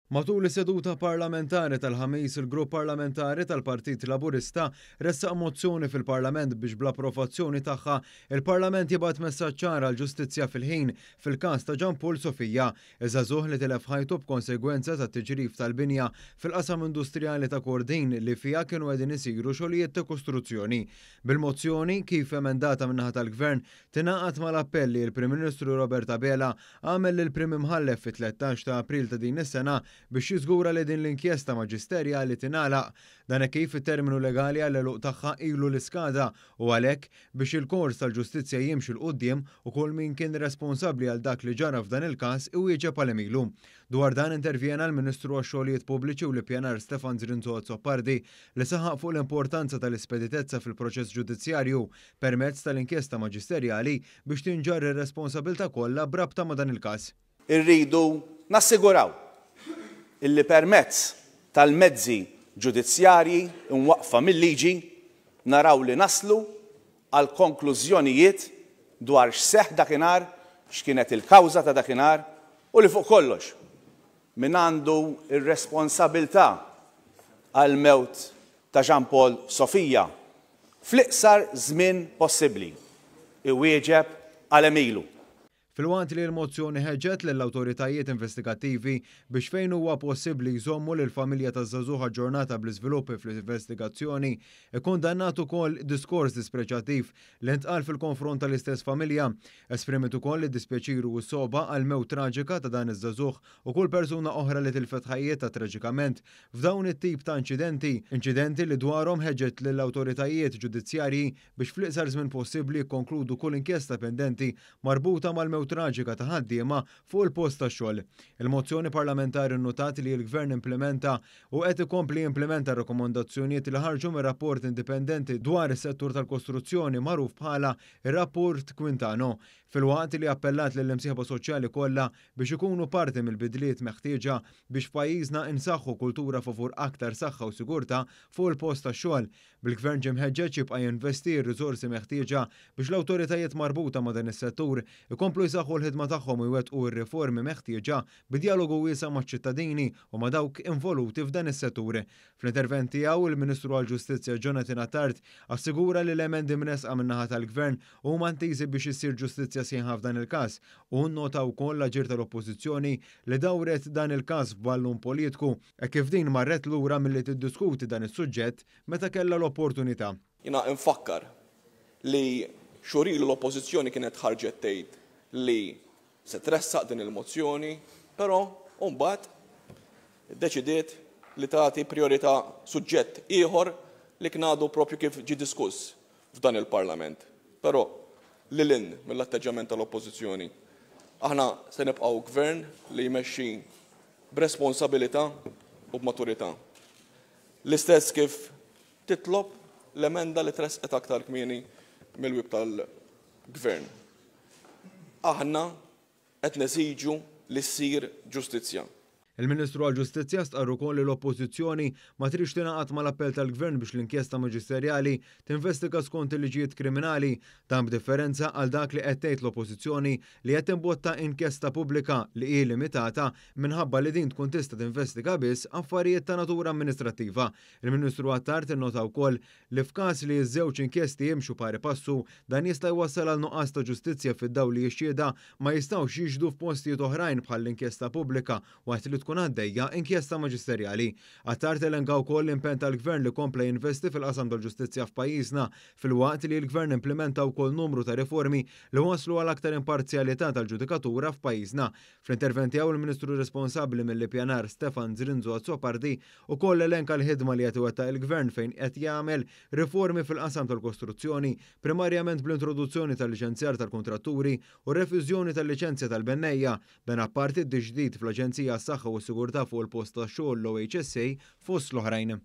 Matul is-seduta parlamentari tal-Ħamis, il-Grupp Parlamentari tal-Partit Laburista ressaq mozzjoni fil-Parlament biex bl-approvazzjoni tagħha il-Parlament jibgħat messaġġ ċar għall-ġustizzja fil-ħin fil-każ ta' Jean Paul Sofia, iż-żagħżugħ li tilef ħajtu b'konsegwenza tat-tiġrif tal-binja fil-qasam industrijali ta' Kordin li fiha kienu qegħdin isiru xogħlijiet ta' kostruzzjoni. Bil-mozzjoni, kif emendata min-naħa tal-Gvern, tingħaqad mal-appell li l-Prim Ministru Robert Abela għamel lill-Prim Imħallef fit-13 ta' April ta' din is-sena biex jiżgura li din l-inkjesta maġisterjali tingħalaq. Dan hekk kif it-terminu legali għall-għeluq tagħha ilu li skada u għalhekk biex il-kors tal-ġustizzja jimxi 'l quddiem u kull min kien responsabbli għal dak li ġara f'dan il-każ iwieġeb għal għemilu. Dwar dan intervjena l-Ministru għax-Xogħlijiet Pubbliċi u l-Ippjanar Stefan Zrinzo Azzopardi li saħaq fuq l-importanza tal-ispeditezza fil-proċess ġudizzjarju permezz tal-inkjesta maġisterjali biex tinġarr ir-responsabilità kollha b'rabta ma' dan il-każ. Irridu nassiguraw illi permezz tal-mezzi ġudizzjarji mwaqqfa mil-liġi naraw li naslu għal konklużjonijiet dwar x'seħħ dakinhar, x'kienet il-kawża ta' dakinhar u li fuq kollox min għandu r-responsabilità għall-mewt ta' Jean Paul Sofia fl-iqsar żmien possibbli, iwieġeb għal għemilu. Filwaqt li l-mozzjoni ħeġġet lill-awtoritajiet investigattivi biex fejn huwa possibbli jżommu lill-familja taż-żagħżugħ aġġornata bl-iżviluppi fl-investigazzjoni, ikkundannat ukoll diskors dispreġjattiv li ntqal fil-konfront tal-istess familja. Esprimiet ukoll id-dispjaċir u s-sogħba għall-mewt traġika ta' dan iż-żagħżugħ u kull persuna oħra li tilfet ħajjitha traġikament f'dawn it-tip ta' inċidenti, inċidenti li dwarhom ħeġġet lill-awtoritajiet ġudizzjarji biex fl-iqsar żmien possibbli jikkonkludu kull inkjesta pendenti marbuta mal-mewt traġika ta' ħaddiema fuq il-post tax-xogħol. Il-mozzjoni parlamentari nnutat li l-Gvern implimenta u qed ikompli jimplimenta r-rakkomandazzjonijiet li ħarġu mir-rapport indipendenti dwar is-settur tal-kostruzzjoni magħruf bħala r-Rapport Quintano, filwaqt li appellat lill-imsieħba soċjali kollha biex ikunu parti mill-bidliet meħtieġa biex f'pajjiżna insaħħu kultura favur aktar saħħa u sigurtà fuq il-post tax-xogħol, bil-Gvern ġie mħeġġeġ jibqa' jinvesti r-riżorsi meħtieġa biex l-awtoritajiet marbuta ma' dan is-settur ikomplu jsaħħu l-ħidma tagħhom u jwettqu r-riformi meħtieġa bi djalogu wiesa' maċ-ċittadini u ma' dawk involuti f'dan is-settur. Fl-intervent tiegħu, il-Ministru għall-Ġustizzja Jonathan Attard assigura li l-emendi mressqa min-naħa tal-Gvern huma intiżi biex issir ġustizzja sħiħa f'dan il-każ. Hu nnota wkoll l-aġir tal-Oppożizzjoni li dawret dan il-każ f'ballun politku hekk kif din marret lura milli tiddiskuti dan is-suġġett meta kellha l-opportunità. Jiena nfakkar li xhur ilu l-Oppożizzjoni kienet ħarġet tgħid li se tressaq din il-mozzjoni, però mbagħad iddeċidiet li tagħti prijorità suġġett ieħor li kien għadu proprju kif ġie diskuss f'dan il-Parlament. Però, lil hinn mill-atteġġjament tal-Oppożizzjoni, aħna se nibqgħu Gvern li jmexxi b'responsabilità u b'maturità. L-istess kif titlob l-emenda li tressqet aktar kmieni mill-Whip tal-Gvern. Aħna qed nesiġu li ssir ġustizzja. Il-Ministru għall-Ġustizzja stqarr ukoll li l-Oppożizzjoni ma tridx tingħaqad mal-appell tal-Gvern biex l-inkjesta maġisterjali tinvestiga skont il-liġijiet kriminali. Dan b'differenza għal dak li qed tgħid l-Oppożizzjoni li qed timbotta inkjesta pubblika li hi limitata minħabba li din tkun tista' tinvestiga biss affarijiet ta' natura amministrattiva. Il-Ministru Attard innota wkoll li f'każ li ż-żewġ inkjesti jimxu pari passu, dan jista' jwassal għal nuqqas ta' ġustizzja fid-dawl li x-xhieda ma jistgħux jixhdu f'postijiet oħrajn bħall-inkjesta pubblika waqt li tkun għaddejja inkjesta maġisterjali. Attard elenka wkoll l-impenn tal-Gvern li kompla jinvesti fil-qasam tal-ġustizzja f'pajjiżna filwaqt li l-Gvern implimenta wkoll numru ta' riformi li wasslu għal aktar imparzjalità tal-ġudikatura f'pajjiżna. Fl-intervent tiegħu l-Ministru responsabbli mill-Ippjanar Stefan Zrinzo Azzopardi Ukoll elenka l-ħidma li qed iwettaq il-Gvern fejn qed jagħmel riformi fil-qasam tal-kostruzzjoni, primarjament bl-introduzzjoni tal-liċenzjar tal-kuntratturi u r-reviżjoni tal-liċenzja tal-bennejja, dan apparti t-tiġdid fl-Aġenzija għas-Saħħa u s-Sigurtà fuq il-Post tax-Xogħol, l-OHSA, fost l-oħrajn.